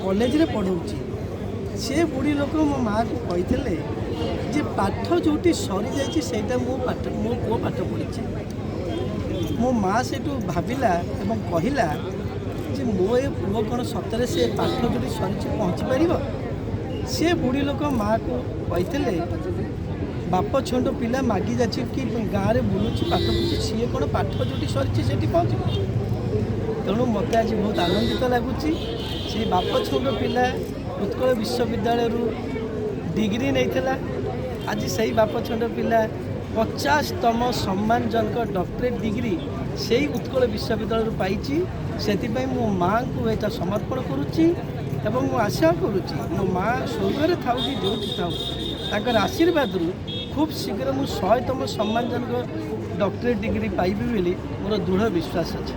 କଲେଜରେ ପଢ଼ଉଛି। ସେ ବୁଢ଼ୀ ଲୋକ ମୋ ମାଆକୁ କହିଥିଲେ ଯେ ପାଠ ଯେଉଁଠି ସରିଯାଇଛି, ସେଇଟା ମୋ ପାଠ, ମୋ ପୁଅ ପାଠ ପଢ଼ିଛି। ମୋ ମା ସେଇଠୁ ଭାବିଲା ଏବଂ କହିଲା ଯେ ମୋ ଏ ପୁଅ କ'ଣ ସତରେ ସେ ପାଠ ଯେଉଁଠି ସରିଛି ପହଞ୍ଚି ପାରିବ? ସେ ବୁଢ଼ୀ ଲୋକ ମାଆକୁ କହିଥିଲେ, ବାପ ଛୋଟ ପିଲା ମାଗି ଯାଛି କି ଗାଁରେ ବୁଲୁଛି, ପାଠ ପଢ଼ୁଛି, ସିଏ କ'ଣ ପାଠ ଯେଉଁଠି ସରିଛି ସେଠି ପହଞ୍ଚିବ? ତେଣୁ ମୋତେ ଆଜି ବହୁତ ଆନନ୍ଦିତ ଲାଗୁଛି। ସେଇ ବାପ ଛୋଟ ପିଲା ଉତ୍କଳ ବିଶ୍ୱବିଦ୍ୟାଳୟରୁ ଡିଗ୍ରୀ ନେଇଥିଲା। ଆଜି ସେଇ ବାପ ଛୋଟ ପିଲା 50ତମ ସମ୍ମାନଜନକ ଡକ୍ଟରେଟ୍ ଡିଗ୍ରୀ ସେଇ ଉତ୍କଳ ବିଶ୍ୱବିଦ୍ୟାଳୟରୁ ପାଇଛି। ସେଥିପାଇଁ ମୁଁ ମାଆଙ୍କୁ ଏଇଟା ସମର୍ପଣ କରୁଛି ଏବଂ ମୁଁ ଆଶା କରୁଛି, ମୋ ମା ସ୍ୱର୍ଗରେ ଥାଉ କି ଯେଉଁଠି ଥାଉ, ତାଙ୍କର ଆଶୀର୍ବାଦରୁ ଖୁବ୍ ଶୀଘ୍ର ମୁଁ 100ତମ ସମ୍ମାନଜନକ ଡକ୍ଟରେଟ୍ ଡିଗ୍ରୀ ପାଇବି ବୋଲି ମୋର ଦୃଢ଼ ବିଶ୍ୱାସ ଅଛି।